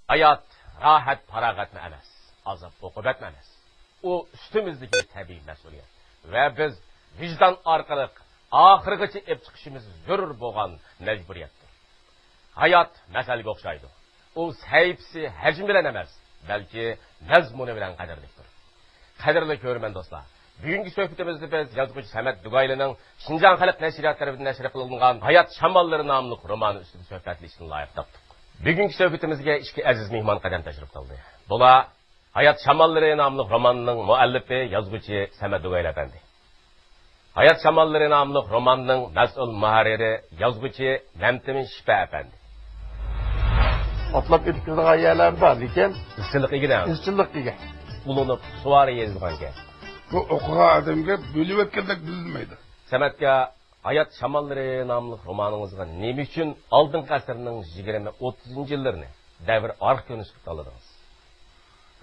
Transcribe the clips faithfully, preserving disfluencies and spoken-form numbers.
ھايات راھەت-پاراغەتمۇ ئەمەس، ئازاب-ئوقۇبەتمۇ ئەمەس. ئۇ ئۈستىمىزدىكى تەبىئىي مەسئۇلىيەت ۋە بىز ۋىجدان ئارقىلىق ئاخىرغىچە ئېلىپ چىقىشىمىز زۆرۈر بولغان مەجبۇرىيەتتۇر. ھايات مەسەلگە ئوخشايدۇ. ئۇ سەھىپىسى ھەجمى بىلەن ئەمەس، بەلكى مەزمۇنى بىلەن قەدىرلىكتۇر. قەدىرلىك كۆرۈرمەن دوستلار، بۈگۈنكى سۆھبىتىمىزدە بىز يازغۇچى سەمەت دۇگايلىنىڭ شىنجاڭ خەلق نەشرىياتى تەرىپىدىن نەشر قىلىنغان ھايات شاماللىرى ناملىق رومانى ئۈستىدە سۆھبەتلىشىشنى لايىق تاپتۇق. بۈگۈنكى سۆھبىتىمىزگە ئىككى ئەزىز مېھمان قەدەم تەشرىپ قىلدى. بۇلار ھايات شاماللىرى ناملىق روماننىڭ مۇئەللىپى، يازغۇچى سەمەت دۇگايلى ئەپەندى. ھايات شاماللىرى ناملىق روماننىڭ مەسئۇل مۇھەررىرى، يازغۇچى مەمتىمىن شىپە ئەپەندى. ئاتلاپ ئۆتۈپ كېتىدىغان يەرلەر بار، لېكىن ئىزچىللىققا ئىگە. ئىزچىللىققا ئىگە. ئۇلىنىپ سۇۋارى يېزىلغان گەپ. بۇ ئوقۇغان ئادەمگە بۆلۈۋەتكەندەك بىلىنمەيدۇ. سەمەتكە ھايات شاماللىرى ناملىق رومانىڭىزغا نېمە ئۈچۈن ئالدىنقى ئەسىرنىڭ يىگىرمە، ئوتتۇزىنچى يىللىرىنى، دەۋر ئارقا كۆرۈنۈشى قىلىپ تاللىدىڭىز؟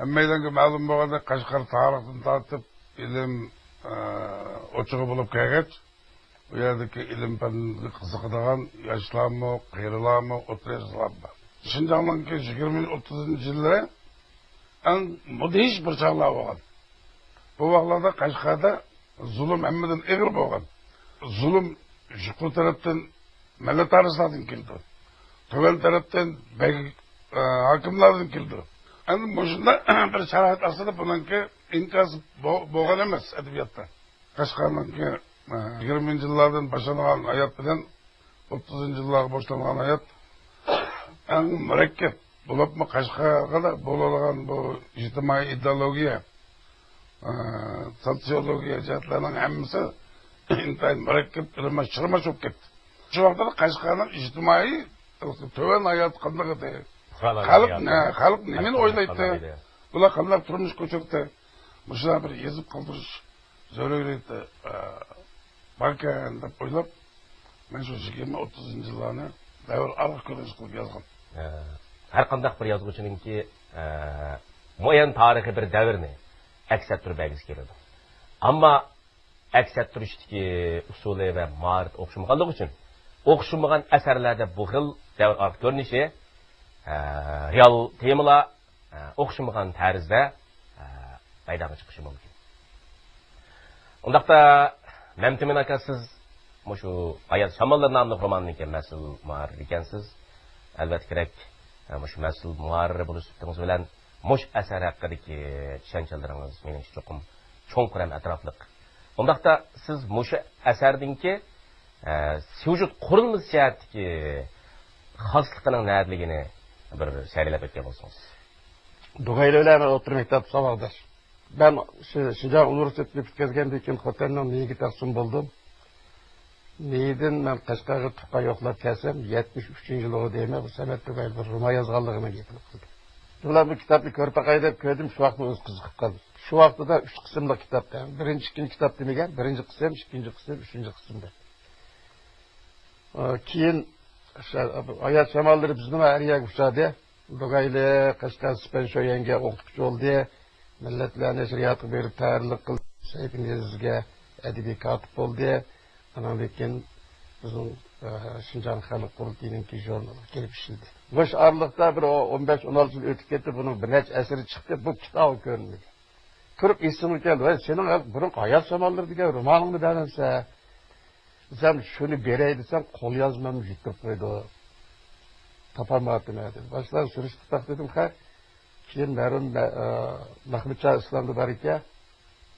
ھەممەيلەنگە مەلۇم بولغاندەك، قەشقەر تارىختىن تارتىپ ئىلىم، ئە، ئوچىقى بولۇپ كەلگەچ، ئۇ يەردىكى ئىلىم پەنگە قىزىقىدىغان ياشلارمۇ، قېرىلارمۇ، ئوتتۇرا ياشلارمۇ بار. شىنجاڭنىڭكى يىگىرمە، ئوتتۇزىنچى يىللىرى ئەڭ مۇدھىش بىر چاغلار بولغان. بۇ ۋاقىتلاردا قەشقەردە زۇلۇم ھەممىدىن ئېغىر بولغان. زۇلۇم يۇقىرى تەرەپتىن مەللەتئارىلارنىڭ كېلىدۇ. تۆۋەن تەرەپتىن بەگ، ئە، ھاكىملاردىن كېلىدۇ. ئەمدى مۇشۇنداق بىر شارائىت ئاستىدا بۇنىڭكى ئىنكاسى بو-، بولغان ئەمەس ئەدەبىياتتا. قەشقەرنىڭكى، ئە، يىگىرمىنچى يىللاردىن باشلانغان ھايات بىلەن ئوتتۇزىنچى يىللارغا باشلانغان ھايات ئەڭ مۇرەككەپ. بولۇپمۇ قەشقەردە بولىدىغان بۇ ئىجتىمائىي ئىدېئولوگىيە، ئە، سوتسىيولوگىيە جەھەتلەرنىڭ ھەممىسى ئىنتايىن مۇرەككەپ، ئىلماش چىرماش بولۇپ كەتتى. شۇ ۋاقىتتا قەشقەرنىڭ ئىجتىمائىي تۆۋەن ھاياتى قانداق ئىدى؟ پۇقرالارنىڭ خەلق ھاياتى، نە-، خەلق نېمىنى خەلق ئويلايتتى؟ قانداق ئىدى؟ بۇلار قانداق تۇرمۇش كۆچۈردى؟ مۇشۇلارنى بىر يېزىپ قالدۇرۇش زۆرۈرىيىتى، ئە، باركەن دەپ ئويلاپ، مەن شۇ يىگىرمە، ئوتتۇزىنچى يىللارنى دەۋر ئارقا كۆرۈنۈشى قىلىپ يازغان. ئە، ھەر قانداق بىر يازغۇچىنىڭكى، ئە، مۇئەييەن تارىخىي بىر دەۋرنى ئەكس ئەتتۈرۈپ بەرگۈسى كېلىدۇ. ئەمما ئەكس ئەتتۈرۈشتىكى ئۇسۇلى ۋە ماھارىتى ئوخشىمىغانلىقى ئۈچۈن، ئوخشىمىغان ئەسەرلەردە بۇ خىل دەۋر ئارقا كۆرۈنۈشى، ئە، رېئال تېمىلار، ئە، ئوخشىمىغان تەرزدە، ئە، مەيدانغا چىقىشى مۇمكىن. ئۇنداقتا، مەمتىمىن ئاكا، سىز مۇشۇ ھايات شاماللىرى ناملىق روماننىڭكى مەسئۇل مۇھەررىرى ئىكەنسىز. ئەلۋەتتە كېرەك، ئە، مۇشۇ مەسئۇل مۇھەررىر بولۇش سۈپىتىڭىز بىلەن مۇشۇ ئەسەر ھەققىدىكى چۈشەنچىلىرىڭىز مېنىڭچە چوقۇم چوڭقۇر ھەم ئەتراپلىق. ئۇنداقتا سىز مۇشۇ ئەسەردىنكى، ئە، سيۇژېت قۇرۇلمىسى جەھەتتىكى خاسلىقىنىڭ نەدىلىكىنى بىر سەرىلەپ ئۆتكەن بولسىڭىز. دۇغايلى بىلەن مەن ئوتتۇرا مەكتەپتە ساۋاقداش. مەن شى-، شىنجاڭ ئۇنىۋېرسىتېتىنى پۈتكۈزگەندىن كېيىن خوتەننىڭ نېيىگە تەقسىم بولدۇم. نېيىدىن مەن قەشقەرگە تۇغقان يوقلاپ كەلسەم، يەتمىش ئۈچىنچى يىلىغۇ دەيمەن، بۇ سەمەت دۇغايلى بىر رومان يازغانلىقىنىڭ گېپىنى قىلدى. بۇلار بۇ كىتابنى كۆرۈپ باقاي دەپ كۆردۈم، شۇ ۋاقىتتا ئۆزى قىزىقىپ قالدى. شۇ ۋاقتىدا ئۈچ قىسىملىق كىتاب. بىرىنچى، ئىككىنچى كىتاب دېمىگەن، بىرىنچى قىسىم، ئىككىنچى قىسىم، ئۈچىنچى قىسىم دەپ. ئە، كېيىن شا-، ھايات شاماللىرى بىزنىڭ ھەر يەرگە ئۇچرىدى. دۇغايلى قەشقەر سىپەن شويەنگە ئوقۇتقۇچى بولدى. مىللەتلەر نەشرىياتىغا بېرىپ تەھرىرلىك قىلدى. سەھىپە نېزىزگە ئەدەبىي كاتىپ بولدى. ئانان كېيىن بىزنىڭ، ئە، شىنجاڭ خەلق قۇرۇلتىيىنىڭكى ژۇرنىلىغا كېلىپ ئىشلىدى. مۇشۇ ئارىلىقتا بىر ئون بەش، ئون ئالتە يىل ئۆتۈپ كەتتى. بۇنىڭ بىر نەچچە ئەسىرى چىقتى. بۇ كىتابى كۆرۈنمىدى. كۆرۈپ ئېسىمگە كەلدى، ۋاي، سېنىڭ بۇرۇنقى ھايات شاماللىرى دېگەن رومانىڭنى بەرمەمسەن؟ دېسەم، شۇنى بېرەي دېسەم، قوليازمامنى يىتتۇرۇپ قويدى. تاپالمايتتىم دەيدۇ. باشلار سۈرۈشتە تاق دېدىم، خەي. كېيىن مەرھۇم مە-، ئە، مەخمۇتجان ئىسلامدا بار ئىكەن.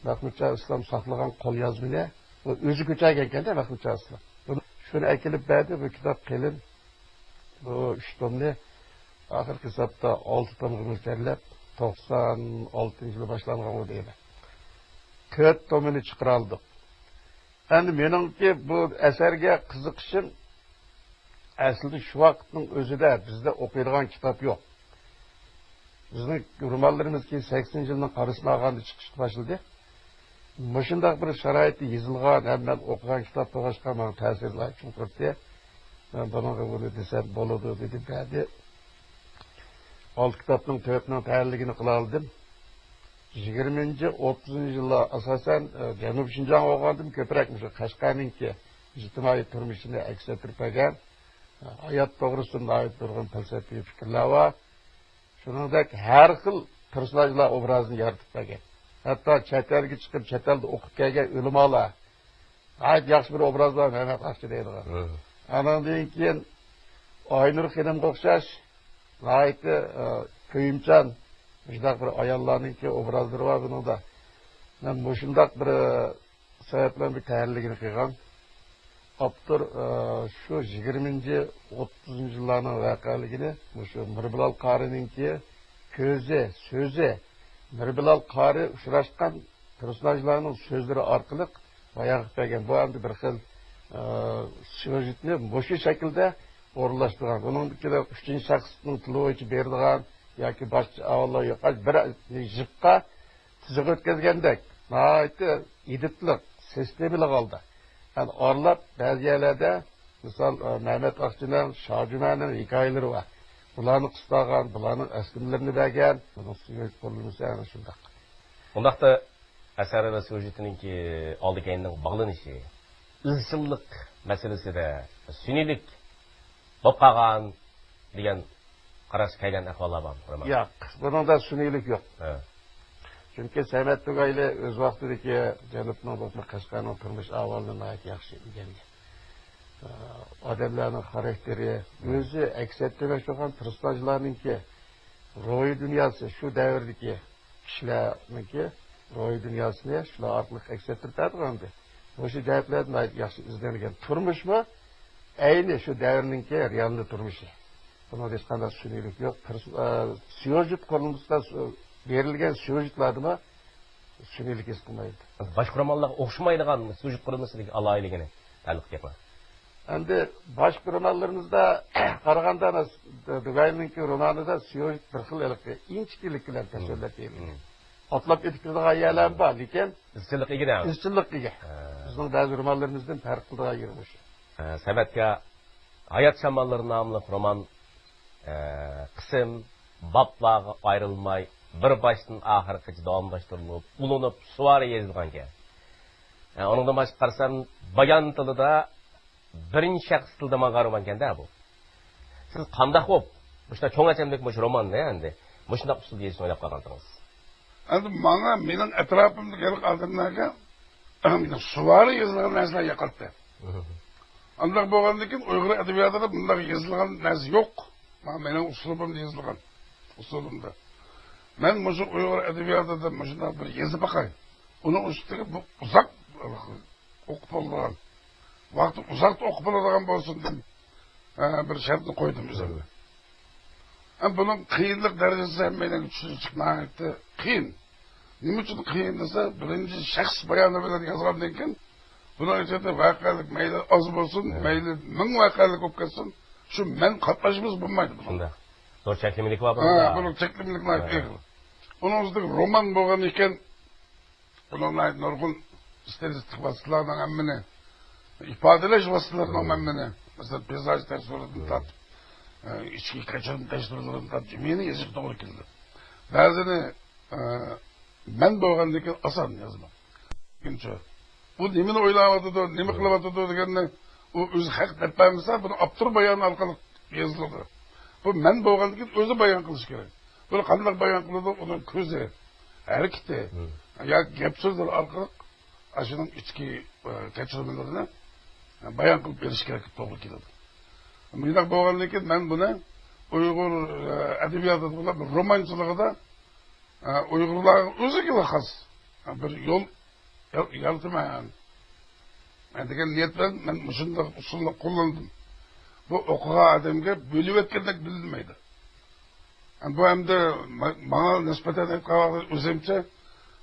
مەخمۇتجان ئىسلام ساقلىغان قوليازمىنى، ئۇ ئۆزى كۆچۈرگەنكەندە مەخمۇتجان ئىسلام. بۇنى، شۇنى ئەكېلىپ بەردى، بۇ كىتاب قېلىن. بۇ ئۈچ تومنى ئاخىرقى ھېسابتا ئالتە تومغا مۆلچەرلەپ، توقسان ئالتىنچى يىلى باشلانغانغۇ دەيمەن. تۆت تومىنى چىقىرالدۇق. ئەمدى مېنىڭكى بۇ ئەسەرگە قىزىقىشىم، ئەسلىدە شۇ ۋاقىتنىڭ ئۆزىدە بىزدە ئوقۇيدىغان كىتاب يوق. بىزنىڭ رومانلىرىمىز كېيىن سەكسىنىنچى يىلنىڭ قارىسىنى ئالغاندا چىقىشقا باشلىدى. مۇشۇنداق بىر شارائىتتا يېزىلغان ھەم مەن ئوقۇغان كىتاب بولغاچقا، ماڭا تەسىرى ناھايىتى چوڭقۇردى. مەن بۇنىڭغا بۇنى دېسەم بولىدۇ دېدىم، بەردى. ئالتە كىتابنىڭ تۆتىنىڭ تەھرىرلىكىنى قىلالىدىم. يىگىرمىنچى، ئوتتۇزىنچى يىللار ئاساسەن، ئە، جەنۇبىي شىنجاڭ بولغاندىن كۆپرەك مۇشۇ قەشقەرنىڭكى ئىجتىمائىي تۇرمۇشىنى ئەكس ئەتتۈرۈپ بەرگەن، ئە، ھايات توغرىسىدا ناھايىتى نۇرغۇن پەلسەپىۋى پىكىرلەر بار. شۇنىڭدەك ھەر خىل پېرسوناژلار ئوبرازىنى يارىتىپ بەرگەن. ھەتتا چەت ئەلگە چىقىپ، چەت ئەلدە ئوقۇپ كەلگەن ئۆلىمالار، ناھايىتى ياخشى بىر ئوبراز بار، مەمەت ئاقچى دەيدىغان. ھە. ئانىڭدىن كېيىن ئاينۇر خېنىمغا ئوخشاش ناھايىتى، ئە، كۆيۈمچان، مۇشۇنداق بىر ئاياللارنىڭكى ئوبرازلىرى بار بۇنىڭدا. مەن مۇشۇنداق بىر، ئە، سەۋەب بىلەن بىر تەھلىلگىنى قىلغان. ئاپتور، ئە، شۇ يىگىرمىنچى، ئوتتۇزىنچى يىللارنىڭ ۋەقەلىكىنى مۇشۇ مىربىلال قارىنىڭكى كۆزى، سۆزى، مىربىلال قارى ئۇچراشقان پېرسوناژلارنىڭ سۆزلىرى ئارقىلىق بايان قىلىپ بەرگەن. بۇ ئەمدى بىر خىل، ئە، سيۇژېتنى مۇشۇ شەكىلدە ئورۇنلاشتۇرغان. بۇنىڭ ئىچىدە ئۈچىنچى شەخسنىڭ تىلى بويىچە بېرىدىغان ياكى باشقىچە ئەھۋاللار يوق. بىر يىپقا تىزىق ئۆتكەزگەندەك، ناھايىتى ئىدىتلىق، سىستېمىلىق ھالدا. يەنى ئارىلاپ بەزى يەرلەردە، مىسال، ئە، مەمەت ئاقچىنىڭ، شاجۈمەنىڭ ھېكايىلىرى بار. بۇلارنى قىستالغان، بۇلارنىڭ ئەسلىمىلىرىنى بەرگەن، بۇنىڭ سيۇژېت قۇرۇلمىسى ئەنە شۇنداق. ئۇنداقتا ئەسەر ۋە سيۇژېتىنىڭكى ئالدى كەينىنىڭ باغلىنىشى، ئىزچىللىق مەسىلىسىدە سۈنئىيلىك بولۇپ قالغان دېگەن قاراشقا كەلگەن ئەھۋاللار بارمۇ، رومان؟ ياق، بۇنىڭدا سۈنئىيلىك يوق. ھە. چۈنكى سەمەت تۈگەيلى ئۆز ۋاقتىدىكى جەنۇبنىڭ بولۇپمۇ قەشقەرنىڭ تۇرمۇش ئەھۋالىنى ناھايىتى ياخشى ئۆگەنگەن. ئادەملەرنىڭ خاراكتېرى، ئۆزى ئەكس ئەتتۈرمەكچى بولغان پېرسوناژلارنىڭكى روھىي دۇنياسى، شۇ دەۋردىكى كىشىلەرنىڭكى روھىي دۇنياسىنى شۇلار ئارقىلىق ئەكس ئەتتۈرۈپ بەردى. مۇشۇ جەھەتلەردە ناھايىتى ياخشى ئىزدەنگەن. تۇرمۇشمۇ ئەينى شۇ دەۋرنىڭكى رېئالنىي تۇرمۇشى. بۇنىڭدا ھېچقانداق سۈنئىيلىك يوق. پېرس-، ئە، سيۇژېت قۇرۇلمىسىدا سۇ-، بېرىلگەن سيۇژېتلاردىمۇ سۈنئىيلىك ھېس قىلمايدۇ. باشقا رومانلارغا ئوخشىمايدىغان سيۇژېت قۇرۇلمىسىدىكى ئالاھىدىلىكىنى تەنقىد قىلىڭ. ئەمدى باشقا رومانلىرىمىزدا قارىغاندا، ئەنە، دۇگاينىڭكى رومانىدا سيۇژېت بىر خىل ھېلىقى ئىنچىكىلىك بىلەن تەسۋىرلەپ بېرىلگەن. ئاتلاپ ئۆتۈپ كېتىدىغان يەرلەرمۇ بار، لېكىن ئىزچىللىق ئىگە. ئىزچىللىق ئىگە. ھە. بىزنىڭ بەزى رومانلىرىمىزدىن پەرق قىلىدىغان يېرى مۇشۇ. ھە، سەمەتكە ھايات شاماللىرى ناملىق رومان، ئە، قىسىم، بابلارغا ئايرىلماي، بىر باشتىن ئاخىرغىچە داۋاملاشتۇرۇلۇپ، ئۇلىنىپ، سۇۋارى يېزىلغانىكەن. ئە، ئۇنىڭدىن باشقا قارىسام، بايان تىلىدا بىرىنچى شەخس تىلدا ماڭغان رومانكەن-دە بۇ. سىز قانداق بولۇپ مۇشۇنداق چوڭ ھەجەملىك مۇشۇ روماننى ئەمدى مۇشۇنداق ئۇسۇلدا يېزىشنى ئويلاپ قالغانتىڭىز؟ ئەمدى ماڭا، مېنىڭ ئەتراپىمدىكى ھېلىقى ئادەملەرگە سۇۋارى يېزىلغان نەرسىلەر ياقاتتى. ئانداق بولغاندىن كېيىن ئۇيغۇر ئەدەبىياتىدا بۇنداق يېزىلغان نەرسە يوق. مانا مېنىڭ ئۇسلۇبۇمدا يېزىلغان. ئۇسلۇبۇمدا. مەن مۇشۇ ئۇيغۇر ئەدەبىياتىدا مۇشۇنداق بىر يېزىپ باقاي. ئۇنىڭ ئۈستىگە بۇ ئۇزاق ئوقۇپ بولىدىغان، ۋاقتى ئۇزاقتا ئوقۇپ بولىدىغان بولسۇن دەپ، ئە، بىر شەرتنى قويدۇم ئۆزۈمگە. ئە، بۇنىڭ قىيىنلىق دەرىجىسى ھەممەيلەنگە چۈشىنىشى ناھايىتى قىيىن. نېمە ئۈچۈن قىيىن دېسە، بىرىنچى شەخس بايانى بىلەن يازغاندىن كېيىن، بۇنىڭ ئىچىدە ۋەقەلىك مەيلى ئاز بولسۇن، ھە، مەيلى مىڭ ۋەقەلىك بولۇپ كەتسۇن، شۇ مەن قاتناشمىسا بولمايدۇ بۇنىڭ. شۇنداق. زور چەكلىمىلىكى بار ھە، بۇنىڭدا. بۇنىڭ چەكلىمىلىكى ناھايىتى ھە. ئېغىر. ئۇنىڭ ئۈستىگە رومان بولغان ئىكەن، بۇنىڭ ناھايىتى نۇرغۇن ئىستىلىستىك ۋاسىتىلەرنىڭ ھەممىنى، ئىپادىلەش ۋاسىتىلىرىنىڭ ھەممىنى، مەسىلەن، پېيزاج تەسۋىرىدىن تارتىپ، ئە، ئىچكى كەچۈرۈم تەسۋىرلىرىدىن تارتىپ، ھەممىنى يېزىشقا توغرا كېلىدۇ. بەزىنى، ئە، مەن بولغاندىن كېيىن ئاسان يازىمەن. ئىككىنچى، ئۇ نېمىنى ئويلاۋاتىدۇ، نېمە قىلىۋاتىدۇ دېگەننى ئۇ ئۆزى ھەق دەپ بەرمىسە، بۇنى ئاپتور بايانى ئارقىلىق يېزىلىدۇ. بۇ مەن بولغاندىن كېيىن ئۆزى بايان قىلىشى كېرەك. بۇنى قانداق بايان قىلىدۇ؟ ئۇنىڭ كۆزى، ھەرىكىتى ياكى گەپ سۆزلىرى ئارقىلىق ئاشۇنىڭ ئىچكى، ئە، كەچۈرمىلىرىنى بايان قىلىپ بېرىش كېرەك، توغرا كېلىدۇ. مۇنداق بولغاندىن كېيىن مەن بۇنى ئۇيغۇر، ئە، ئەدەبىياتىدا بولۇپ، رومانچىلىقىدا، ئە، ئۇيغۇرلارغا ئۆزىگىلا خاس، ئە، بىر يول يار-، يارىتىمەن دېگەن نىيەت بىلەن مەن مۇشۇنداق ئۇسۇلنى قوللاندىم. بۇ ئوقۇغان ئادەمگە بۆلۈۋەتكەندەك بىلىنمەيدۇ. بۇ ئەمدى ما-، ماڭا نىسبەتەن ئېيتقان ۋاقىتتا ئۆزۈمچە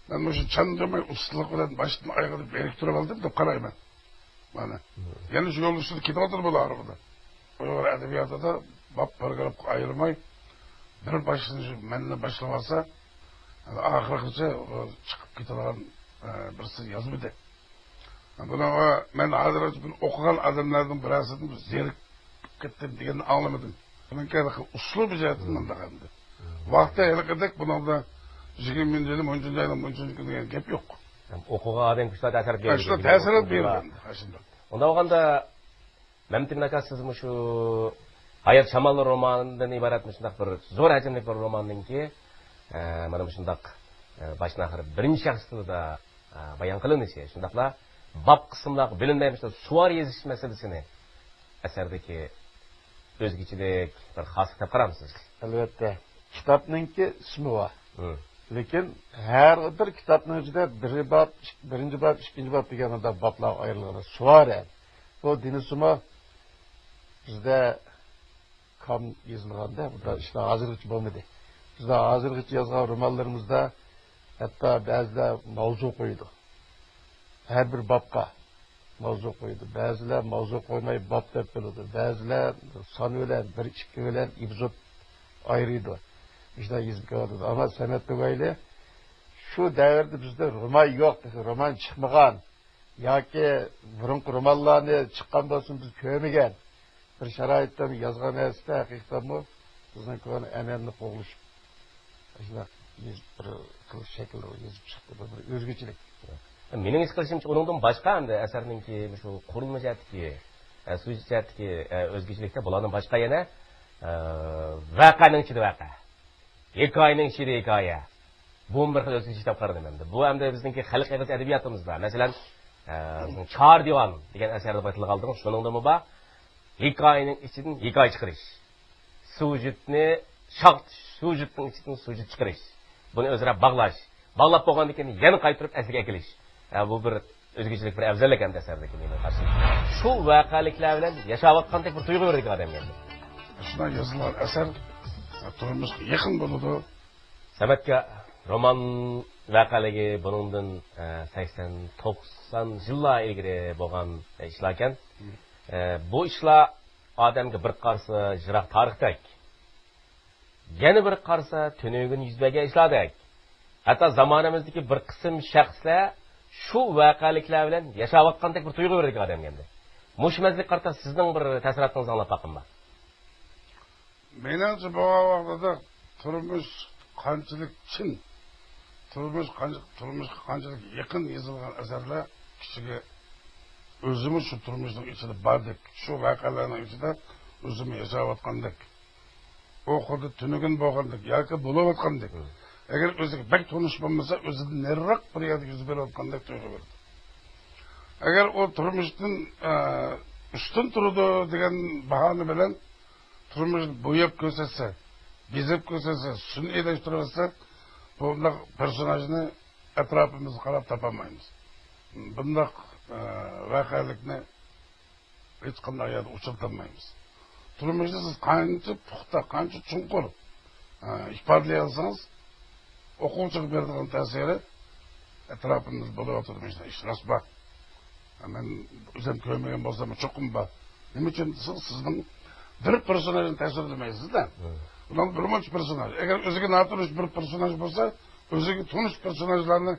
مەن مۇشۇ چاندۇرماي ئۇستىلىق بىلەن باشتىن ئاياغىدا بىرىكتۈرۈپ ئالدىم دەپ قارايمەن. مانا. يەنە شۇ يول ئۈستىدە كېتىۋاتىدۇ بۇلار ئارىدا. ئۇيغۇر ئەدەبىياتىدا باب پاراگرافقا ئايرىلماي، بىر باشتىن شۇ مەننى باشلاپ ئالسا، ئاخىرغىچە ئۇ چىقىپ كېتىدىغان، ئە، بىرسى يازمىدى. بۇنىڭغا مەن ھازىر بۇنى ئوقۇغان ئادەملەرنىڭ بىرەرسىدىن زېرىكىپ كەتتىم دېگەننى ئاڭلىمىدىم. بۇنىڭكى ھېلىقى ئۇسلۇبى جەھەتتىن مۇنداق ئەمدى. ۋاقتى ھېلىقىدەك بۇنىڭدا يىگىرمىنچى يىلى، مۇنچىنچى ئاينىڭ مۇنچىنچى كۈنى دېگەن گەپ يوق. ھەم ئوقۇغان ئادەمگە شۇنداق تەسىرات ھە، بېرىدۇ. شۇنداق تەسىرات بېرىدۇ ئەمدى، ھە، شۇنداق. ئۇنداق بولغاندا، مەمتىمىن ئاكا، سىز مۇشۇ ھايات شاماللىرى رومانىدىن ئىبارەت مۇشۇنداق بىر زور ھەجىملىك بىر روماننىڭكى، ئە، مانا مۇشۇنداق، ئە، باشتىن ئاخىر بىرىنچى شەخس تىلىدا، ئە، بايان قىلىنىشى، شۇنداقلا باب قىسىملارغا بۆلۈنمەي مۇشۇنداق سۇۋارى يېزىش مەسىلىسىنى ئەسەردىكى ئۆزگىچىلىك، بىر خاسلىق دەپ قارامسىز؟ ئەلۋەتتە، كىتابنىڭكى ئىسمى بار. مم. لېكىن ھەر بىر كىتابنىڭ ئىچىدە بىرى باب، ئىك-، بىرىنچى باب، ئىككىنچى باب دېگەن ئۇنداق بابلارغا ئايرىلغان. سۇۋارە. بۇ دېمىسىمۇ بىزدە كام يېزىلغاندا، بۇنداق ئىشلار ھازىرغىچە بولمىدى. بىزلەر ھازىرغىچە يازغان رومانلىرىمىزدا ھەتتا بەزىلەر ماۋزۇ قويىدۇ. ھەر بىر بابقا ماۋزۇ قويىدۇ. بەزىلەر ماۋزۇ قويماي باب دەپ بولىدۇ. بەزىلەر سان بىلەن، بىر، ئىككى بىلەن ئېپىزود ئايرىيدۇ. مۇشۇنداق يېزىپ كېلىۋاتىدۇ. ئەمما سەمەت تۇگايلى شۇ دەۋردە بىزدە رومان يوق، تېخى رومان چىقمىغان. ياكى بۇرۇنقى رومانلارنى چىققان بولسىمۇ بىز كۆرمىگەن بىر شارائىتتا يازغان نەرسىدە ھەقىقەتەنمۇ بىزنىڭ كونا ئەنئەنىنى قوغلىشىپ، شۇنداق يېزىپ، بىر خىل شەكىلدە يېزىپ چىقتى. بۇ بىر ئۆزگىچىلىك. مېنىڭ ھېس قىلىشىمچە، ئۇنىڭدىن باشقا ئەمدى ئەسەرنىڭكى مۇشۇ قۇرۇلما جەھەتتىكى، ئە، سۇژېت جەھەتتىكى، ئە، ئۆزگىچىلىكتە بۇلاردىن باشقا يەنە، ئە، ۋەقەنىڭ ئىچىدە ۋەقە. ھېكايىنىڭ ئىچىدە ھېكايە. بۇمۇ بىر خىل ئۆزگىچە دەپ قارىدىم ئەمدى. بۇ ئەمدى بىزنىڭكى خەلق ئېغىز ئەدەبىياتىمىزدا، مەسىلەن، ئە، بىزنىڭ چار دىۋان دېگەن ئەسەردە ئېتىلغانلىقى شۇنىڭدىمۇ بار. ھېكايىنىڭ ئىچىدىن ھېكايە چىقىرىش. سۇژېتنى شاغ-، سۇژېتنىڭ ئىچىدىن سۇژېت چىقىرىش. بۇنى ئۆزئارا باغلاش. باغلاپ بولغاندىن كېيىن يەنە قايتۇرۇپ ئەسلىگە ئەكېلىش. ئە، بۇ بىر ئۆزگىچىلىك، بىر ئەۋزەللىك ئەمدى ئەسەردىكى مېنىڭ قارىشىمچە. شۇ ۋەقەلىكلەر بىلەن ياشاۋاتقاندەك بىر تۇيغۇ بېرىدىكەن ئادەمگە ئەمدى. شۇنداق يېزىلغان ئەسەر تۇرمۇشقا يېقىن بولىدۇ. سەمەت ئاكا، رومان ۋەقەلىكى بۇنىڭدىن، ئە، سەكسەن، توقسان يىللار ئىلگىرى بولغان ئىشلاركەن. مم. ئە، بۇ ئىشلار ئادەمگە بىر قارىسا يىراق تارىختەك. يەنە بىر قارىسا تۈنۈگۈن يۈز بەرگەن ئىشلاردەك. ھەتتا زامانىمىزدىكى بىر قىسىم شەخسلەر شۇ ۋەقەلىكلەر بىلەن ياشاۋاتقاندەك بىر تۇيغۇ بېرىدىكەن ئادەمگە ئەمدى. مۇشۇ مەسىلىگە قارىتا سىزنىڭ بىر تەسىراتىڭىزنى ئاڭلاپ باققىنىم بار. مېنىڭچە، بولغان ۋاقتىدا تۇرمۇش قانچىلىك چىن، تۇرمۇش قانچە-، تۇرمۇشقا قانچىلىك يېقىن يېزىلغان ئەسەرلەر كىشىگە ئۆزىمۇ شۇ تۇرمۇشنىڭ ئىچىدە باردەك، شۇ ۋەقەلەرنىڭ ئىچىدە ئۆزىمۇ ياشاۋاتقاندەك، ئۇ خۇددى تۈنۈگۈن بولغاندەك ياكى بولۇۋاتقاندەك. مم. ئەگەر ئۆزىگە بەك تونۇش بولمىسا، ئۆزىدىن نېرىراق بىر يەردە يۈز بېرىۋاتقاندەك تۇيغۇ بېرىدۇ. ئەگەر ئۇ تۇرمۇشتىن، ئە، ئۈستۈن تۇرىدۇ دېگەن باھانە بىلەن تۇرمۇشنى بوياپ كۆرسەتسە، بېزەپ كۆرسەتسە، سۈنئىيلەشتۈرۈۋەتسە، بۇنداق پېرسوناژنى ئەتراپىمىزغا قاراپ تاپالمايمىز. بۇنداق، ئە، ۋەقەلىكنى ھېچقانداق يەردە ئۇچرىتالمايمىز. تۇرمۇشنى سىز قانچە پۇختا، قانچە چوڭقۇر، ئە، ئىپادىلىيەلىسىڭىز، ئوقۇغۇچىغا بېرىدىغان تەسىرى ئەتراپىمىزدا بولۇۋاتىدۇ، مۇشۇنداق ئىش راست بار. مەن ئۆزۈم كۆرمىگەن بولسام چوقۇم بار. نېمە ئۈچۈن دېسىڭىز، سىزنىڭ بىر پېرسوناژنى تەسۋىرلىمەيسىز-دە. مم. ئۇنىڭ بىر مۇنچە پېرسوناژ. ئەگەر ئۆزىگە ناتونۇش بىر پېرسوناژ بولسا، ئۆزىگە تونۇش پېرسوناژلارنى،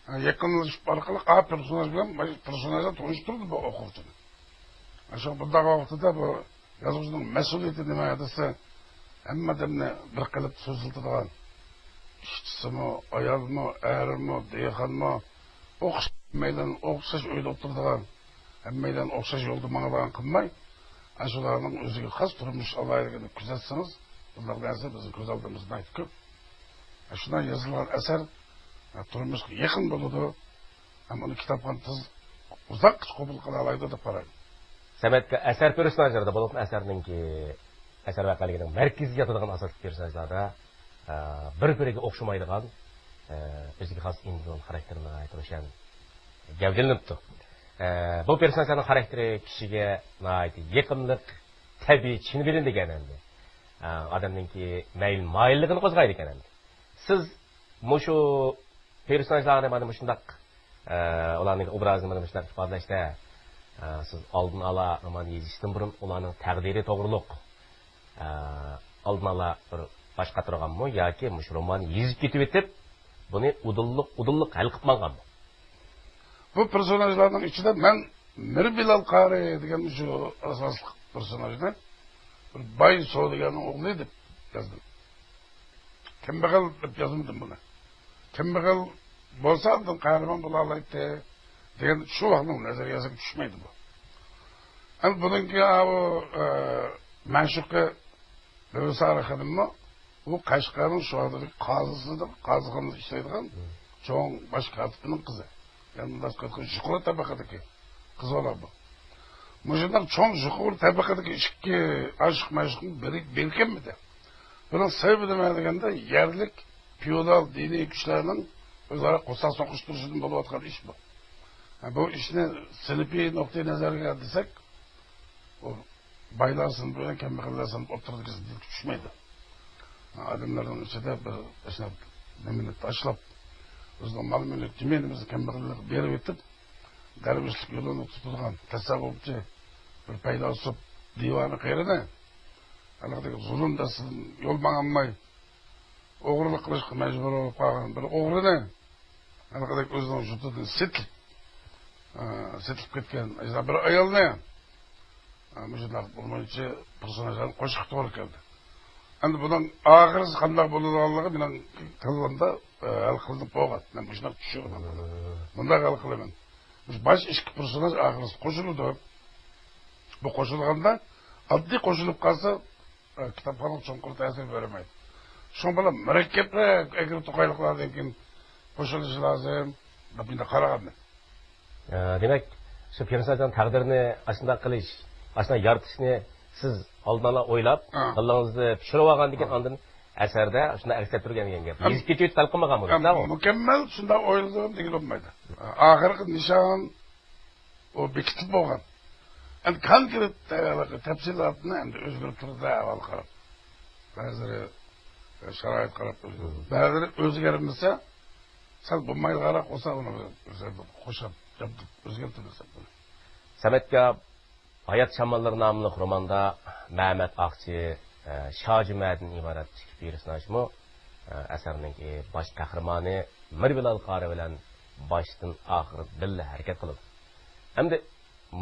ئە، يېقىنلىشىپ ئارقىلىق ئا پېرسوناژ بىلەن پېرسوناژنى تونۇشتۇرىدۇ بۇ ئوقۇغۇچىنى. شۇ بۇنداق ۋاقتىدا بۇ يازغۇچىنىڭ مەسئۇلىيىتى نېمە دېسە، ھەممە ئادەمنى بىر قېلىپتا سۆزلىتىدىغان، ئىشچىسىمۇ، ئايالمۇ، ئەرىمۇ، دېھقانمۇ، ئوخش-، ھەممەيلەن ئوخشاش ئۆيدە ئولتۇرىدىغان، ھەممەيلەن ئوخشاش يولدا ماڭىدىغان قىلماي، ئاشۇلارنىڭ ئۆزىگە خاس تۇرمۇش ئالاھىدىلىكىنى كۆزەتسىڭىز، بۇنداق نەرسە بىزنىڭ كۆز ئالدىمىزدا ناھايىتى كۆپ. شۇنداق يېزىلغان ئەسەر تۇرمۇشقا يېقىن بولىدۇ. ھەم ئۇنى كىتابخانا تېز، ئۇزاققىچە قوبۇل قىلالايدۇ دەپ قارايمەن. سەمەتكە ئەسەر پېرسوناژلىرىدا، بولۇپمۇ ئەسەرنىڭكى، ئەسەر ۋەقەلىكىنىڭ مەركىزىگە ياتىدىغان ئاساسلىق پېرسوناژلاردا، ئە، بىر-بىرىگە ئوخشىمايدىغان، ئە، ئۆزىگە خاس ئىندىۋىدۇئال خاراكتېرى ناھايىتى روشەن گەۋدىلىنىپتۇ. ئە، بۇ پېرسوناژلارنىڭ خاراكتېرى كىشىگە ناھايىتى يېقىملىق، تەبىئىي، چىن بىلىنىدىكەن ئەمدى. ئە، ئادەمنىڭكى مەيىل-مايىللىقىنى قوزغايدىكەن ئەمدى. سىز مۇشۇ پېرسوناژلارنى مانا مۇشۇنداق، ئە، ئۇلارنىڭ ئوبرازىنى مانا مۇشۇنداق ئىپادىلەشتە، ئە، سىز ئالدىن ئالا رومان يېزىشتىن بۇرۇن ئۇلارنىڭ تەقدىرى توغرۇلۇق، ئە، ئالدىن ئالا بىر باش قاتۇرغانمۇ ياكى مۇشۇ روماننى يېزىپ كېتىۋېتىپ، بۇنى ئۇدۇللۇق، ئۇدۇللۇق ھەل قىلىپ ماڭغانمۇ؟ بۇ پېرسوناژلارنىڭ ئىچىدە مەن مىر بىلال قارى دېگەن شۇ ئاساسلىق پېرسوناژنى بىر باي سودىگەرنىڭ ئوغلى دەپ يازدىم. كەمبەغەل دەپ يازمىدىم بۇنى. كەمبەغەل بولسا ئاندىن قەھرىمان بولالايتتى دېگەن شۇ ۋاقىتنىڭ نەزەرىيەسىگە چۈشمەيدۇ بۇ. ئەمدى بۇنىڭكى ئاۋۇ، ئە، مەشۇقى بىبىسارا خېنىممۇ ئۇ قەشقەرنىڭ شۇ ۋاقىتتىكى قازىسىدىن، قازىخانىدا ئىشلەيدىغان چوڭ باش كاتىپنىڭ قىزى. يەنى مۇنداق قىلغان يۇقىرى تەبىقىدىكى قىز بالا بۇ. مۇشۇنداق چوڭ يۇقىرى تەبىقىدىكى ئىككى ئاشىق مەشۇقنىڭ بىرى بىركەنمىدى. بۇنىڭ سەۋەبى نېمە دېگەندە، يەرلىك فېئودال دىنىي كۈچلەرنىڭ ئۆزئارا قورساق سوقۇشتۇرۇشىدىن بولۇۋاتقان ئىش بۇ. ھە، بۇ ئىشنى سىنىپىي نۇقتىئى نەزەرگە دېسەك، ئۇ بايلار سىنىپى بىلەن كەمبەغەللەر سىنىپى ئوتتۇرىدىكى زىددىيەتكە چۈشمەيدۇ. ئادەملەرنىڭ ئىچىدە بىر ئاشۇنداق نېمىنى تاشلاپ، ئۆزىنىڭ مال-مۈلۈك، زېمىنىمىزنى كەمبەغەللەرگە بېرىۋېتىپ، دەرۋىشلىك يولىنى تۇتىدىغان تەسەۋۋۇپچى بىر پەيلاسوپ دىۋانە قېرىنى، ھېلىقىدەك زۇلۇم دەستىدىن يول ماڭالماي، ئوغرىلىق قىلىشقا مەجبۇر بولۇپ قالغان بىر ئوغرىنى، ھېلىقىدەك ئۆزىنىڭ يۇرتىدىن سېتىپ، ئە، سېتىلىپ كەتكەن ئەجدىھا بىر ئايالنى، ئە، مۇشۇنداق بىر مۇنچە پېرسوناژلارنى قوشۇشقا توغرا كەلدى. ئەمدى بۇنىڭ ئاخىرىسى قانداق بولىدىغانلىقى مېنىڭ كاللامدا، ئە، ھەل قىلىنىپ بولغان. مەن مۇشۇنداق چۈشىنىمەن. مۇنداق ھەل قىلىمەن. مۇشۇ باش ئىككى پېرسوناژ ئاخىرىسى قوشۇلىدۇ. بۇ قوشۇلغاندا ئاددىي قوشۇلۇپ قالسا، ئە، كىتابخانىغا چوڭقۇر تەسىر بەرمەيدۇ. شۇنىڭ بىلەن مۇرەككەپرەك ئەگرى توقايلىقلاردىن كېيىن قوشۇلۇشى لازىم دەپ مېنى قارىغانمەن. ئە، دېمەك، شۇ پېرسوناژنىڭ تەقدىرىنى ئاشۇنداق قىلىش، ئاشۇنداق يارىتىشنى سىز ئالدىن ئالا ئويلاپ، ھە. كاللىڭىزدا پىشۇرۇپ ئالغاندىن كېيىن ھە. ئاندىن ئەسەردە شۇنداق ئەكس ئەتتۈرگەن دېگەن گەپ. ھەم، يېزىپ كېتىۋېتىپ ھەل قىلمىغان بۇنى، ھەم شۇنداقمۇ؟ مۇكەممەل شۇنداق ئويلىدىم دېگىلى بولمايدۇ. ئاخىرقى نىشان ئۇ بېكىتىپ بولغان. ئەمدى كونكرېت تەپسىلاتنى ئەمدى ئۆزگىرىپ تۇرىدۇ ئەھۋال قاراپ. بەزىلىرى شارائىت قاراپ ئۆزگىرىدۇ. بەزىلىرى ئۆزگەرمىسە، سەل بولمايدىغانراق بولسا، ئۇنى قوشۇپ، ياپتۇق، ئۆزگەرتىمىز بۇنى. سەمەتكە ھايات شاماللىرى ناملىق روماندا مەمەت ئاقچى، ئە، شاجۈمەدىن ئىبارەت ئىككى پېرسوناژمۇ، ئە، ئەسەرنىڭكى باش قەھرىمانى مىربىلال قارى بىلەن باشتىن ئاخىر بىللە ھەرىكەت قىلىدۇ. ئەمدى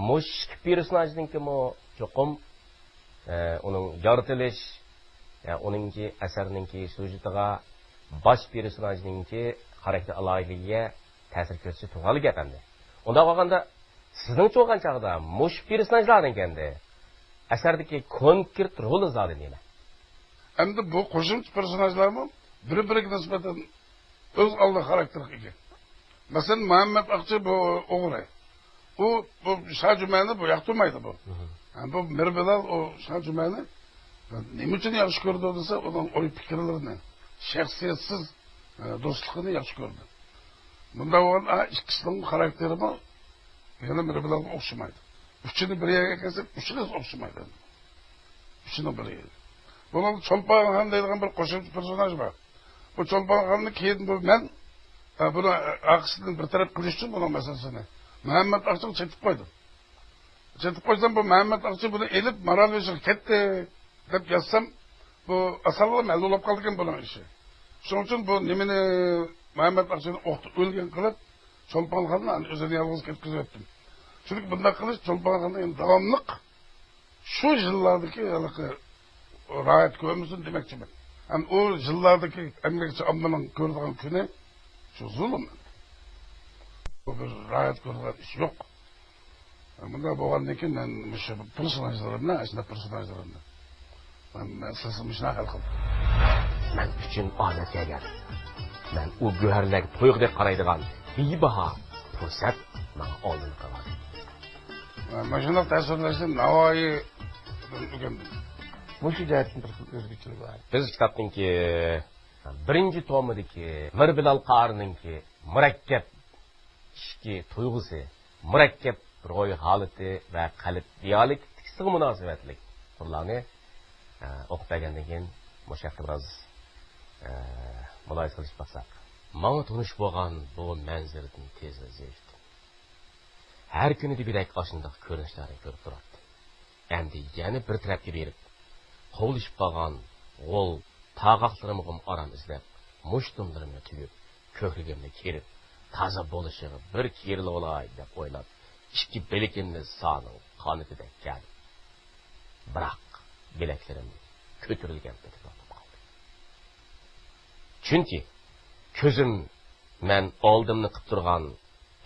مۇشۇ ئىككى پېرسوناژنىڭكىمۇ چوقۇم، ئە، ئۇنىڭ يارىتىلىش، ئە، ئۇنىڭكى ئەسەرنىڭكى سيۇژېتىغا باش پېرسوناژنىڭكى خاراكتېر ئالاھىدىلىكىگە تەسىر كۆرسىتىشى تۇغانلا گەپ ئەمدى. ئۇنداق بولغاندا، سىزنىڭچە بولغان چاغدا مۇشۇ پېرسوناژلارنىڭكى ئەمدى ئەسەردىكى كونكرېت رولى زادى نېمە؟ ئەمدى بۇ قوشۇمچە پېرسوناژلارمۇ بىر-بىرىگە نىسبەتەن ئۆز ئالدىغا خاراكتېرغا ئىگە. مەسىلەن، مۇھەممەت ئاقچى بۇ ئوغرى. ئۇ، بۇ شاجۈمەنى بۇ ياقتۇرمايدۇ بۇ. مم. ھە، بۇ مىربىلال ئۇ شاجۈمەنى نېمە ئۈچۈن ياخشى كۆرىدۇ دېسە، ئۇنىڭ ئوي پىكىرلىرىنى، شەخسىيەتسىز، ئە، دوستلۇقىنى ياخشى كۆرىدۇ. بۇنداق بولغاندا، ئىككىسىنىڭ خاراكتېرىمۇ يەنە بىر-بىرىگە ئوخشىمايدۇ. ئۈچىنى بىر يەرگە كەلسەك، ئۈچىنى ئوخشىمايدۇ. ئۈچىنىڭ بىر يەرگە. بۇنىڭ چولپانخان دەيدىغان بىر قوشۇمچە پېرسوناژ بار. بۇ چولپانخاننى كېيىن بۇ مەن، ئە، بۇنى ئارقىسىدىن بىر تەرەپ قىلىش ئۈچۈن بۇنىڭ مەسىلىسىنى مۇھەممەت ئاقچىغا چېتىپ قويدۇم. چېتىپ قويسام، بۇ مەمەت ئاقچى بۇنى ئېلىپ مارالبېشىغا كەتتى دەپ يازسام، بۇ ئاسانلا ھەل بولۇپ قالىدىكەن بۇنىڭ ئىشى. شۇنىڭ ئۈچۈن بۇ نېمىنى، مەمەت ئاقچىنى ئوقتا ئۆلگەن قىلىپ، چولپانخاننى ئۆزىنى يالغۇز كەتكۈزۈۋەتتىم. چۈنكى بۇنداق قىلىش چولپانخاندا ئەمدى داۋاملىق شۇ يىللاردىكى ھېلىقى راھەت كۆرمىسۇن دېمەكچىمەن. ھەم ئۇ يىللاردىكى ئەمگەكچى ئاممىنىڭ كۆرىدىغان كۈنى شۇ زۇلۇم. بۇ بىر راھەت كۆرىدىغان ئىش يوق. مۇنداق بولغاندىن كېيىن مەن مۇشۇ پېرسوناژلىرىمنى، ئاشۇنداق پېرسوناژلىرىمنى مەن، مەن سىزنى مۇشۇنداق ھەل قىلدىم. مەن ئۈچۈن ئادەتكە كەلگەن، مەن ئۇ گۆھەرلەرگە تويغۇدەك قارايدىغان بىباھا پۇرسەت ماڭا ئالدىن قالغان. مەن مۇشۇنداق تەسۋىرلەشنى ناۋايىدىن ئۆگەندىم. مۇشۇ جەھەتتىن بىر خىل ئۆزگىچىلىك بار. بىز كىتابنىڭكى بىرىنچى تومىدىكى مىربىلال قارىنىڭكى مۇرەككەپ ئىچكى تۇيغۇسى، مۇرەككەپ روھىي ھالىتى ۋە قەلب دىيالېكتىكىسىغا مۇناسىۋەتلىك قۇرلارنى، ئە، ئوقۇپ بەرگەندىن كېيىن، مۇشۇ ھەقتە بىراز، ئە، مۇلاھىزە قىلىشىپ باقساق. ماڭا تونۇش بولغان بۇ مەنزىرىدىن تېزلا زېرىكتىم. ھەر كۈنى دېگۈدەك ئاشۇنداق كۆرۈنۈشلەرنى كۆرۈپ تۇراتتىم. ئەمدى يەنە بىر تەرەپكە بېرىپ، قوغلىشىپ قالغان غول تاغاقلىرىمغىمۇ ئارام ئىزدەپ، مۇشتۇملىرىمنى تۈگۈپ، كۆكرىكىمنى كېرىپ، تازا بولۇشىغا بىر كېرىلىۋالاي دەپ ئويلاپ، ئىككى بىلىكىمنى سانىڭ قانىتىدەك كەردىم. بىراق، بىلەكلىرىم كۆتۈرۈلگەن پېتى توختاپ قالدى. چۈنكى كۆزۈم مەن ئالدىمنى قىپ تۇرغان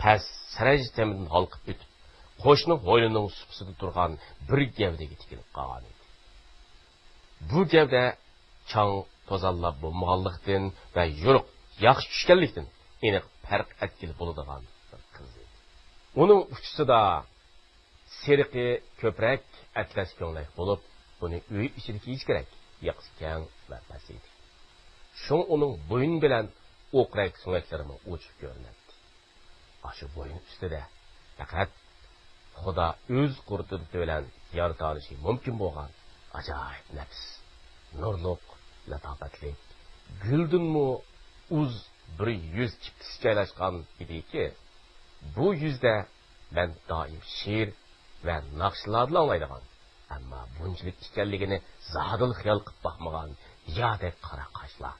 پەس سەرەج تېمىدىن ھالقىپ ئۆتۈپ، قوشنا ھويلىنىڭ سۇپىسىدا تۇرغان بىر گەۋدىگە تىكىلىپ قالغان ئىدى. بۇ گەۋدە چاڭ توزانلار بولمىغانلىقتىن ۋە يورۇق ياخشى چۈشكەنلىكتىن ئېنىق پەرق ئەتكىلى بولىدىغان بىر قىز ئىدى. ئۇنىڭ ئۇچىسىدا سېرىقى كۆپرەك ئەتلەس كۆڭلەك بولۇپ، ئۇنى ئۆي ئىچىدە كىيىش كېرەك، ياقىسى كەڭ ۋە پەس ئىدى. شۇڭا ئۇنىڭ بوينى بىلەن ئوقرەك سۆڭەكلىرىمۇ ئوچۇق كۆرۈنەتتى. ئاشۇ بويۇن ئۈستىدە پەقەت خۇدا ئۆز قۇدرىتى بىلەن يارىتالىشى مۇمكىن بولغان ئاجايىپ نەپىس، نۇرلۇق، لاتاپەتلىك، گۈلدىنمۇ ئۇز بىر يۈز چىپتىسى جايلاشقان ئىدىكى، بۇ يۈزدە مەن دائىم شېئىر ۋە ناخشىلاردىلا ئاڭلايدىغان، ئەمما بۇنچىلىك ئىكەنلىكىنى زادىلا خىيال قىلىپ باقمىغان يادەك قارا قاشلار،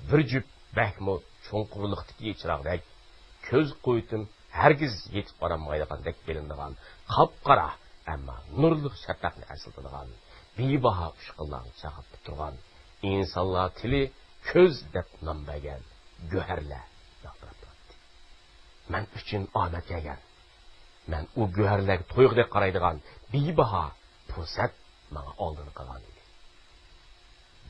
بىر جۈپ بەكمۇ چوڭقۇرلۇقتىكى چىراغدەك، كۆز قۇۋۋىتىم ھەرگىز يېتىپ بارالمايدىغاندەك بىلىنىدىغان قاپقارا، ئەمما نۇرلۇق شەپەقنى ئەسلىتىدىغان بىباھا ئۇچقۇنلارنى چاقىرتىپ تۇرغان، ئىنسانلار تىلى كۆز دەپ نام بەرگەن گۆھەرلەر يالتىراپ تۇراتتى. مەن ئۈچۈن ئامەت كەلگەن، مەن ئۇ گۆھەرلەرگە تويغۇدەك قارايدىغان بىباھا پۇرسەت ماڭا ئالدىنى قىلغان ئىدى.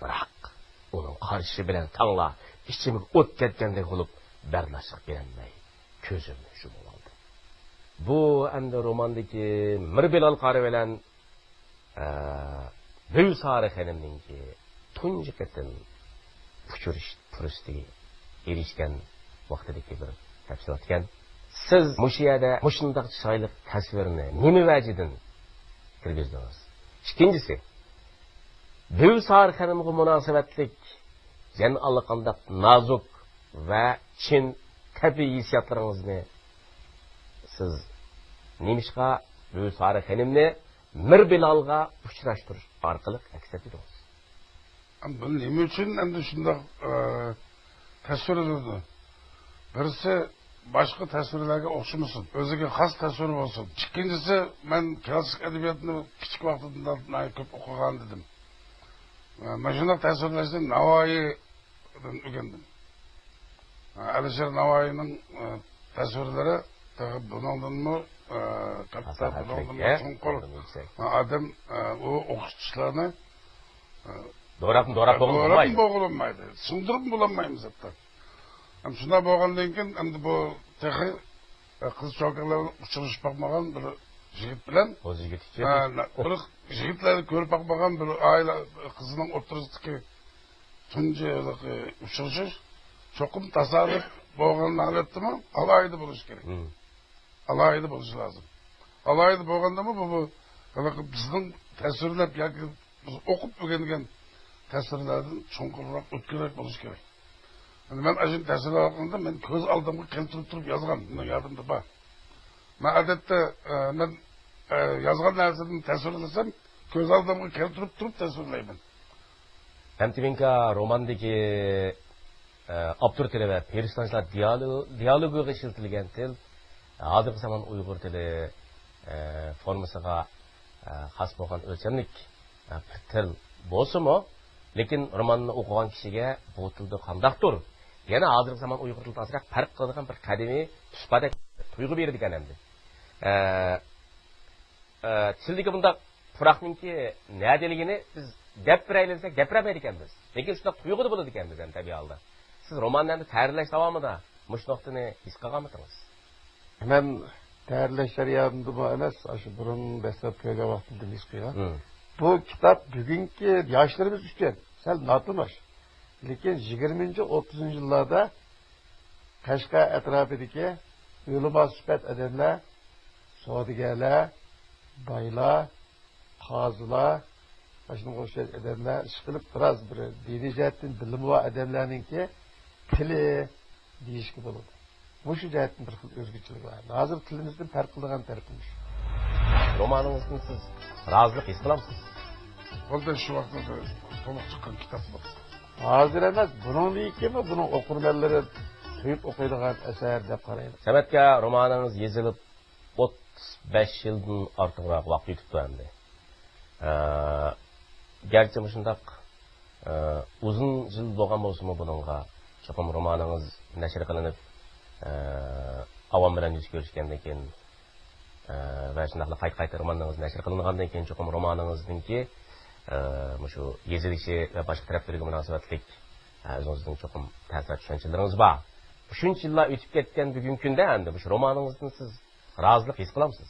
بىراق، ئۇنىڭ قارىشى بىلەن تەڭلا ئىچىمگە ئوت كەتكەندەك بولۇپ، بەرداشلىق بېرەلمەي، كۆزۈمنى يۇمۇۋالدىم. بۇ ئەمدى روماندىكى مىر بىلال قارى بىلەن ئە، بىۋسارە خېنىمنىڭكى تۇنجى قېتىم ئۇچرىشىش پۇرسىتىگە ئېرىشكەن ۋاقتىدىكى بىر تەپسىلات ئىكەن. سىز مۇشۇ يەردە مۇشۇنداق چىرايلىق تەسۋىرنى نېمە ۋەجىدىن كىرگۈزدىڭىز؟ ئىككىنچىسى، بىۋسارە خېنىمغا مۇناسىۋەتلىك يەنە ئاللىقانداق نازۇك ۋە چىن تەبىئىي ھېسسىياتلىرىڭىزنى سىز نېمىشقا بىۋسارە خېنىمنى مىر بىلالغا ئۇچراشتۇرۇش ئارقىلىق ئەكس ئەتتۈردىڭىز. بۇ نېمە ئۈچۈن ئەمدى شۇنداق، ئە، تەسۋىرلىنىدۇ؟ بىرسى، باشقا تەسۋىرلەرگە ئوخشىمىسۇن، ئۆزىگە خاس تەسۋىر بولسۇن. ئىككىنچىسى، مەن كىلاسسىك ئەدەبىياتنى كىچىك ۋاقتىمدا ناھايىتى كۆپ ئوقۇغان ئىدىم. ئە، مانا شۇنداق تەسۋىرلەشنى ناۋايى ئۆگەندىم. ئەلىشىر ناۋايىنىڭ، ئە، تەسۋىرلىرى تېخى بۇنىڭدىنمۇ، ئە، كاتتا، پاساھەتلىك، بۇنىڭدىنمۇ ئە، چوڭقۇر. بۇنىڭدىن يۈكسەك. ئادەم، ئە، ئۇ ئوقۇتقۇچىلارنى، ئە، دوراپمۇ، دوراپ بولغىلى دوراپمۇ بولمايدۇ. بولغىلى بولمايدۇ. سىڭدۈرۈپمۇ بولالمايمىز ھەتتا. ھەم شۇنداق بولغاندىن كېيىن، ئەمدى بۇ تېخى، ئە، قىز چوكانلار بىلەن ئۇچرىشىپ باقمىغان بىر يىگىت بىلەن، قىز يىگىت ئىكەن. ئە، بىر يىگىتلەرنى كۆرۈپ باقمىغان بىر ئائىلە قىزىنىڭ ئوتتۇرىسىدىكى تۇنجى ھېلىقى ئۇچرىشىش چوقۇم تاسادىپ بولغان ھالەتتىمۇ ئالاھىدە بولۇشى كېرەك. مم. ئالاھىدە بولۇشى لازىم. ئالاھىدە بولغاندىمۇ بۇ، بۇ ھېلىقى بىزنىڭ تەسۋىرلەپ ياكى بىز ئوقۇپ ئۆگەنگەن تەسۋىرلەردىن چوڭقۇرراق، ئۆتكۈررەك بولۇشى كېرەك. ئەمدى مەن ئاشۇنى تەسۋىرلەۋاتقاندا مەن كۆز ئالدىمغا كەلتۈرۈپ تۇرۇپ يازغان، مېنىڭ يادىمدا بار. مەن ئادەتتە، ئە، مەن، ئە، يازغان نەرسىدىن تەسۋىرلىسەم، كۆز ئالدىمغا كەلتۈرۈپ تۇرۇپ تەسۋىرلەيمەن. ئەمتىمىنكا روماندىكى، ئە، ئاپتور تىلى ۋە پېرسوناژلار دىيالو-، دىيالوگىغا ئىشلىتىلگەن تىل ھازىرقى زامان ئۇيغۇر تىلى، ئە، فورمىسىغا، ئە، خاس بولغان ئۆلچەملىك، ئە، بىر تىل بولسىمۇ، لېكىن روماننى ئوقۇغان كىشىگە بۇ تىلدا قانداقتۇر يەنە ھازىرقى زامان ئۇيغۇر تىلىدىن ئازراق پەرق قىلىدىغان بىر قەدىمىي تۇسپادەك تۇيغۇ بېرىدىكەن ئەمدى. ئە، ئە، تىلدىكى بۇنداق پۇراقنىڭكى نەدىلىكىنى بىز دەپ بېرەيلى دېسەك، دەپ بېرەلمەيدىكەنمىز. لېكىن شۇنداق تۇيغۇدا بولىدىكەنمىز ئەمدى تەبىئىي ھالدا. سىز روماننى ئەمدى تەييارلاش داۋامىدا مۇشۇ نۇقتىنى ھېس قىلغانمىدىڭىز؟ مەن تەييارلاش جەريانىدىمۇ ئەمەس، ئاشۇ بۇرۇن دەسلەپ كۆرگەن ۋاقتىمدىن ھېس قىلغان. مم. بۇ كىتاب بۈگۈنكى ياشلىرىمىز ئۈچۈن سەل ناتونۇش. لېكىن يىگىرمىنچى، ئوتتۇزىنچى يىللاردا قەشقەر ئەتراپىدىكى ئۆلىما سۈپەت ئادەملەر، سودىگەرلەر، بايلار، قازىلار، مۇشۇنىڭغا ئوخشاش ئادەملەر ئىشقىلىپ، بىراز بىر دىنىي جەھەتتىن بىلىمى بار ئادەملەرنىڭكى تىلى دېيىشكە بولىدۇ. مۇشۇ جەھەتتىن بىر خىل ئۆزگىچىلىكى بار. ھازىر تىلىمىزدىن پەرق قىلىدىغان تەرىپى مۇشۇ. رومانىڭىزدىن سىز رازىلىق ھېس قىلامسىز؟ خۇددى شۇ ۋاقىتتا تولۇق چىققان كىتاب بولسا. ھازىر ئەمەس، بۇنىڭدىن كېيىنمۇ بۇنىڭ ئوقۇرمەنلىرى سۆيۈپ ئوقۇيدىغان ئەسەر دەپ قارايمەن. سەمەتكە، رومانىڭىز يېزىلىپ ئوتتۇز بەش يىلدىن ئارتۇقراق ۋاقىت ئۆتۈپتۇ ئەمدى. ئە، گەرچە مۇشۇنداق، ئە، ئۇزۇن يىل بولغان بولسىمۇ بۇنىڭغا، چوقۇم رومانىڭىز نەشر قىلىنىپ، ئە، ئاۋام بىلەن يۈز كۆرۈشكەندىن كېيىن، ئە، ۋە شۇنداقلا قايتا-قايتا رومانىڭىز نەشر قىلىنغاندىن كېيىن، چوقۇم رومانىڭىزنىڭكى، ئە، مۇشۇ يېزىلىشى ۋە باشقا تەرەپلىرىگە مۇناسىۋەتلىك، ئە، ئۆزىڭىزنىڭ چوقۇم تەسىرات چۈشەنچىلىرىڭىز بار. شۇنچە يىللار ئۆتۈپ كەتكەن بۈگۈنكى كۈندە ئەمدى مۇشۇ رومانىڭىزدىن سىز رازىلىق ھېس قىلامسىز؟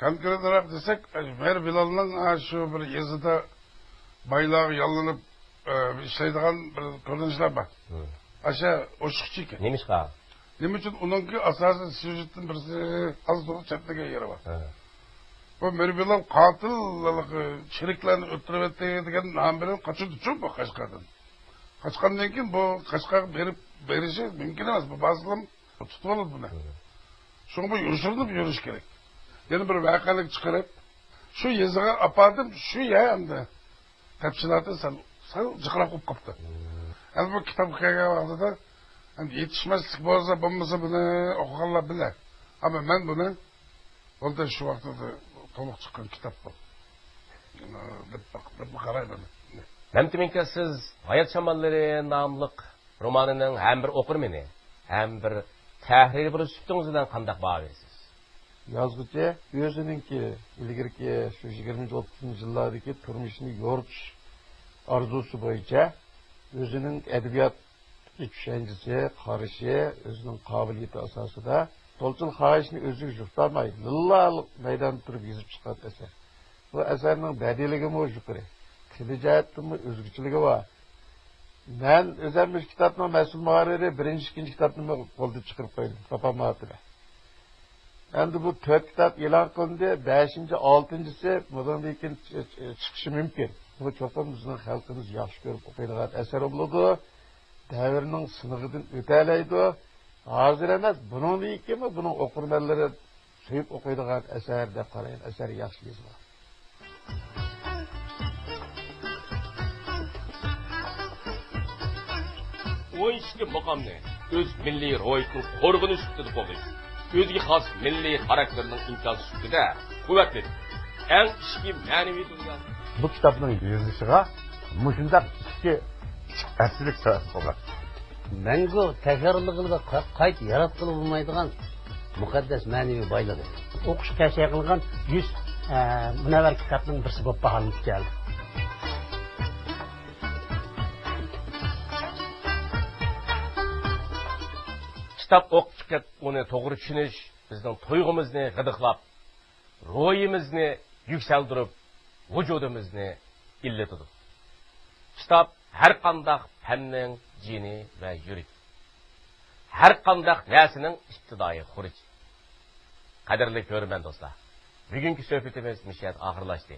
كونكرېتراق دېسەك، مېر بىلالنىڭ، ئا، شۇ بىر يېزىدا بايلارغا ياللىنىپ، ئە، ئىشلەيدىغان بىر كۆرۈنۈشلەر بار. ھىم. ئاشۇ ئوشۇقچى ئىكەن. نېمىشقا؟ نېمە ئۈچۈن؟ ئۇنىڭكى ئاساسىي سيۇژېتتىن بىرسى ئاز تولا چەتلىگەن يېرى بار. ھە. بۇ مېر بىلال قاتىل چېرىكلەرنى ئۆلتۈرۈۋەتتى دېگەن نام بىلەن قاچىدىچۇ بۇ قەشقەردىن. قاچقاندىن كېيىن بۇ قەشقەرگە بېرىپ، بېرىشى مۇمكىن ئەمەس. بۇ بارسىلام تۇتۇۋالىدۇ بۇنى. ھە. شۇڭا بۇ يوشۇرۇنۇپ يۈرۈش كېرەك. يەنە بىر ۋەقەلىك چىقىرىپ، شۇ يېزىغا ئاپاردىم، شۇ يەر ئەمدى تەپسىلاتى سەل، سەل جىقراق بولۇپ قاپتۇ. مم. ئەمدى بۇ كىتابقا كەلگەن ۋاقتىدا، ئەمدى يېتىشمەسلىك بولسا، بولمىسا بۇنى ئوقۇغانلار بىلە. ئەمما مەن بۇنى، بولدى، شۇ ۋاقتىدا تولۇق چىققان كىتاب بۇ، دەپ باق-، دەپ قارايمەن. مەمتىمىنكە، سىز ھايات شاماللىرى ناملىق رومانىنىڭ ھەم بىر ئوقۇرمىنى، ھەم بىر تەھرىرى بولۇش سۈپىتىڭىز بىلەن قانداق باھا بېرىسىز؟ يازغۇچى ئۆزىنىڭكى ئىلگىرىكى شۇ يىگىرمىنچى، ئوتتۇزىنچى يىللاردىكى تۇرمۇشىنى يورۇتۇش ئارزۇسى بويىچە ئۆزىنىڭ ئەدەبىيات چۈشەنچىسى، قارىشى، ئۆزىنىڭ قابىلىيىتى ئاساسىدا تولچىل خاھىشنى ئۆزىگە يۇقتۇرماي، لىللا مەيداندا تۇرۇپ يېزىپ چىققان ئەسەر. بۇ ئەسەرنىڭ بەدىلىگىمۇ يۇقىرى، تىلى جەھەتتىنمۇ ئۆزگىچىلىكى بار. مەن ئۆزۈم مۇشۇ كىتابنىڭ مەسئۇل مۇھەررىرى، بىرىنچى، ئىككىنچى كىتابنىمۇ قولدا چىقىرىپ قويدۇم، تاپالمايۋاتىمەن. ئەمدى بۇ تۆت كىتاب ئېلان قىلىندى، بەشىنچى، ئالتىنچىسى بۇنىڭدىن كېيىن چىقىشى مۇمكىن. بۇ چوقۇم بىزنىڭ خەلقىمىز ياخشى كۆرۈپ ئوقۇيدىغان ئەسەر بولىدۇ. دەۋرنىڭ سىنىغىدىن ئۆتەلەيدۇ. ھازىر ئەمەس، بۇنىڭدىن كېيىنمۇ بۇنىڭ ئوقۇرمەنلىرى سۆيۈپ ئوقۇيدىغان ئەسەر دەپ قارايمەن. ئەسەر ياخشى يېزىلغان. ئون ئىككى مۇقامنى ئۆز مىللىي روھىيىتىنىڭ قورغىنى سۈپىتىدە قوغداش، ئۆزىگە خاس مىللىي خاراكتېرنىڭ ئىنكاسى سۈپىتىدە قۇۋۋەتلىدى. ئەڭ ئىچكى مەنىۋى دۇنيا. بۇ كىتابنىڭ يېزىلىشىغا مۇشۇنداق ئىچكى كىچىك ھەپسىلىك سەۋەب بولغان. مەڭگۈ تەكرارلىغىلى ۋە قا-، قايتا ياراتقىلى بولمايدىغان مۇقەددەس مەنىۋى بايلىقى. ئوقۇشقا تەشەيە قىلغان يۈز، ئە، مۇنەۋۋەر كىتابنىڭ بىرسى بولۇپ باھالىنىپ كەلدى. كىتاب ئوقۇپ چىقىپ، ئۇنى توغرا چۈشىنىش بىزنىڭ تۇيغۇمىزنى غىدىقلاپ، روھىمىزنى يۈكسەلدۈرۈپ، ۋۇجۇدىمىزنى ئىللىتىدۇ. كىتاب ھەر قانداق پەننىڭ جېنى ۋە يۈرىكى. ھەر قانداق نەرسىنىڭ ئىپتىدائىي خۇرۇچى. قەدىرلىك كۆرۈرمەن دوستلار، بۈگۈنكى سۆھبىتىمىز مۇشۇ يەردە ئاخىرلاشتى.